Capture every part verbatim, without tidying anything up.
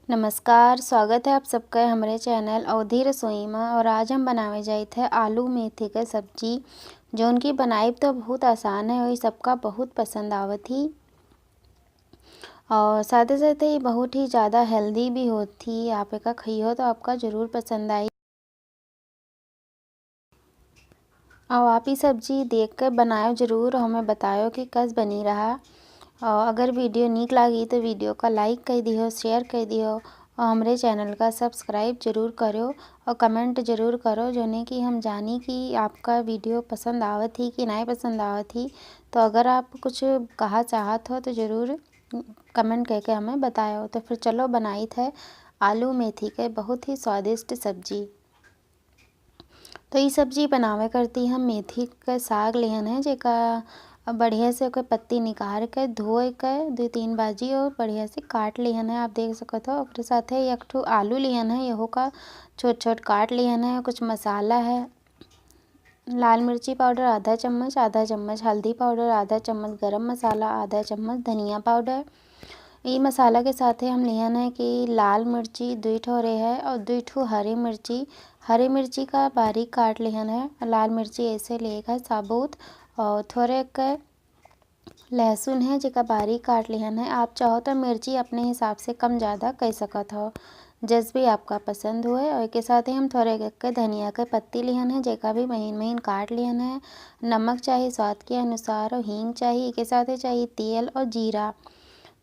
नमस्कार, स्वागत है आप सबका हमरे चैनल अवधी रसोई मा। और आज हम बनावे जाइत है आलू मेथी के सब्जी, जौन की बनाइब तो बहुत आसान है और ई सबका बहुत पसंद आवत ही। और साथे साथे ई बहुत ही ज़्यादा हेल्दी भी होत ही। आप एका खइहो तो आपका ज़रूर पसंद आई। और आप ई सब्जी देख के बनायो ज़रूर, हमें बतायो कि कस बनी रहा। और अगर वीडियो नीक लागी तो वीडियो का लाइक कर दियो, शेयर कर दियो और हमरे चैनल का सब्सक्राइब ज़रूर करो और कमेंट ज़रूर करो, जोने कि हम जानी कि आपका वीडियो पसंद आवत ही कि नहीं पसंद आवत ही। तो अगर आप कुछ कहा चाहत हो तो ज़रूर कमेंट करके हमें बतायो। तो फिर चलो बनाइत है आलू मेथी के बहुत ही स्वादिष्ट सब्जी। तो ई सब्जी बनावे करती हम मेथी के साग लेहन है, जेका बढ़िया से ओकर पत्ती निकाल के धोए के दो तीन बाजी और बढ़िया से काट लेहन है। आप देख सकत हो, ओकरे साथे एक ठो आलू लेहन है, यहू का छोट छोट काट लेहन है। कुछ मसाला है, लाल मिर्ची पाउडर आधा चम्मच, आधा चम्मच हल्दी पाउडर, आधा चम्मच गरम मसाला, आधा चम्मच धनिया पाउडर। ई मसाला के साथे हम लिहन है कि लाल मिर्ची दुई ठो रहे है और दुई ठो हरी मिर्ची। हरी मिर्ची का बारीक काट लिहन है, लाल मिर्ची ऐसे लेगा साबुत। और थोड़े के लहसुन है जेका बारीक काट लिहन है। आप चाहो तो मिर्ची अपने हिसाब से कम ज़्यादा कर सकत हो, जस भी आपका पसंद हुए। और एके साथे हम थोड़े के धनिया के पत्ती लिहन है जेका भी महीन महीन काट लिहन है। नमक चाही स्वाद के अनुसार और हींग चाही। एके साथे चाही तेल और जीरा।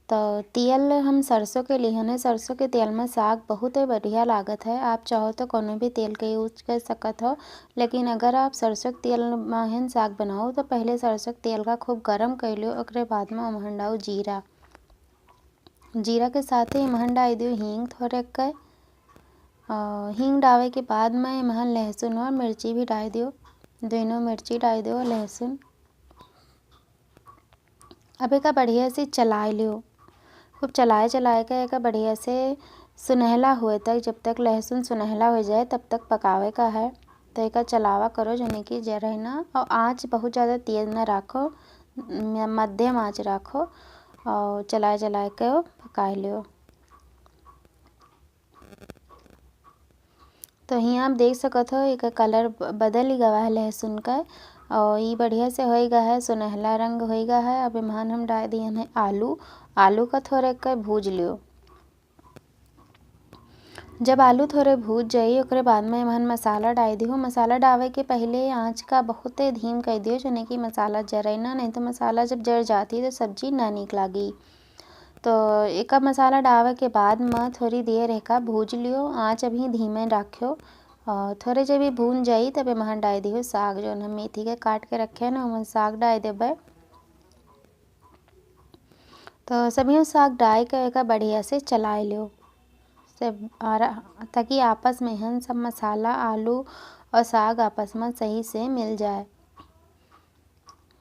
तो तेल हम सरसों के लिहन है, सरसों के तेल में साग बहुत ही बढ़िया लागत है। आप चाहो तो कोनो भी तेल के यूज कर सकत हो, लेकिन अगर आप सरसों के तेल में साग बनाओ तो पहले सरसों के तेल का खूब गरम कर लियो, ओकरे बाद में ओमहन डाओ जीरा। जीरा के साथे एमहन डाल दियो हींग थोड़े के। और हींग डाले के बाद में एमहन लहसुन और मिर्ची भी डाल दियो, दोनों मिर्ची डाल दियो, लहसुन। अब एका बढ़िया से चलाए लियो। खूब चलाए चलाए के एका बढ़िया से सुनहला होए तक, जब तक लहसुन सुनहला हो जाए तब तक पकावे का है। तो एका चलावा करो, जने कि जरे ना, और आँच बहुत ज़्यादा तेज ना राखो, म-, मध्यम आँच राखो और चलाए चलाए के पकाए लियो। तो हियाँ आप देख सकत हो, एकर कलर ब-, बदल ही गवा है लहसुन का, और ई बढ़िया से होई गा है, सुनहला रंग होई गा है। अब एमहन हम डाल दिहन है आलू। आलू का थोड़े के भूज लियो। जब आलू थोड़े भूज जाई, ओकरे बाद में एमहन मसाला डाल दिहो। मसाला डाले के पहले आँच का बहुते धीम कर दियो, जने कि मसाला जरे ना, नहीं तो मसाला जब जर जाती तो सब्जी ना नीक लागी। तो एका मसाला डाले के बाद में थोड़ी देर एका भूज लियो, आँच अभी धीमे राख्यो। और थोड़े जब ई भून जाई तब एमहन डाल दिहो साग, जौन हम मेथी के काट के रखे हैं ना, ओमन साग डाल देबे। तो सभी साग डाल के एका बढ़िया से चलाए लियो, से, और ताकि आपस में हन सब मसाला, आलू और साग आपस में सही से मिल जाए।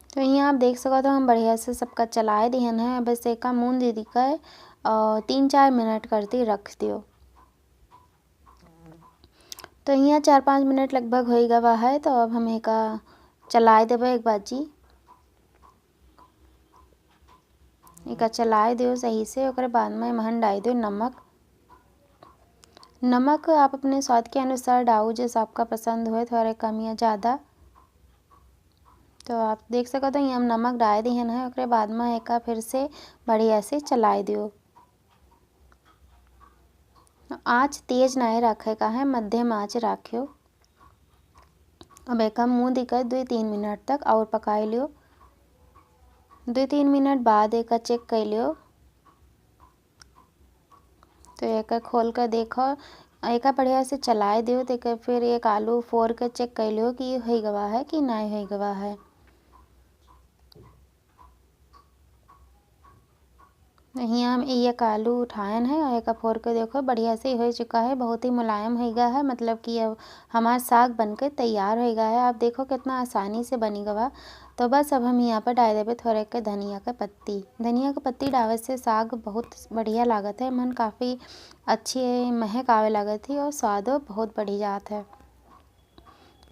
तो यहाँ आप देख सकत हो, हम बढ़िया से सबका चलाए दिहन है। बस एका मूंद दीदी का और तीन चार मिनट करती रख दियो। तो यहाँ चार पाँच मिनट लगभग होई गवा है, तो अब हम एका चलाए देबे एक बाजी। एका चलाए दियो सही से, ओकरे बाद में एमहन डाल दियो नमक। नमक आप अपने स्वाद के अनुसार डाऊ, जैसे आपका पसंद होए, थोड़े कम या ज़्यादा। तो आप देख सकत हो, ये हम नमक डाल दिहन है, ओकरे बाद में एका फिर से बढ़िया से चलाए दियो। आँच तेज नाय रखे का है, मध्यम आँच राख्यो। अब एका मूंद के दुई तीन मिनट तक और पकाए लियो। दुई तीन मिनट बाद एका चेक कर लियो। तो एका खोल के देखो, एका बढ़िया से चलाए दियो। तो एका फिर एक आलू फोर के चेक कर लियो कि होई गवा है कि नाय होई गवा है। हियाँ हम एक आलू उठायन है और एका फोर के देखो, बढ़िया से हो चुका है, बहुत ही मुलायम होई गा है, मतलब कि अब हमार साग बन के तैयार होई गा है। आप देखो कितना आसानी से बनी गवा। तो बस अब हम यहाँ पर डाल देबे थोड़े के धनिया के पत्ती। धनिया के पत्ती डाले से साग बहुत बढ़िया लागत है, मन काफ़ी अच्छी महक आवे लागत है और स्वादो बहुत बढ़ी जात है।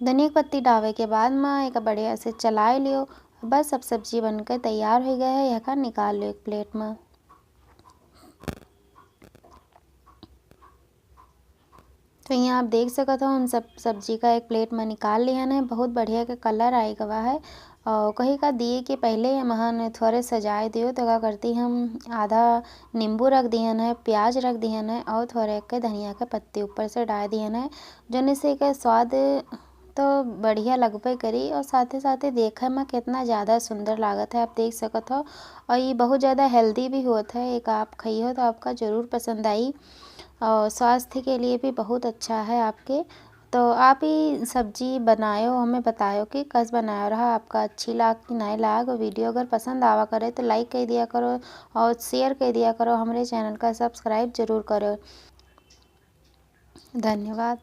धनिया के पत्ती डाले के बाद में एका बढ़िया से चलाए लियो। बस अब सब्जी बनके तैयार हो गया है, एका निकाल लियो एक प्लेट में। तो यहाँ आप देख सकत हो, हम सब सब्जी का एक plate में निकाल लिहन है। बहुत बढ़िया के colour आइ गवा है। और कही का दिए के पहले हम हन थोड़े सजाए दियो, तो का करती, हम आधा नींबू रख दिहन है, प्याज रख दिहन है और थोड़े के धनिया के पत्ती ऊपर से डाल दिहन है, जोने से के स्वाद तो बढ़िया लगबे करी और साथे साथे देखे में कितना ज़्यादा सुंदर लागत है, आप देख सकत हो। और ये बहुत ज़्यादा healthy भी होत है, एक आप खइहो तो आपका ज़रूर पसंद आई और स्वास्थ्य के लिए भी बहुत अच्छा है आपके। तो आप ही सब्जी बनायो, हमें बतायो कि कस बनायो रहा, आपका अच्छी लाग कि नहीं लाग। Video अगर पसंद आवा करे तो like कर दिया करो और share कर दिया करो, हमारे channel का subscribe जरूर करो। धन्यवाद।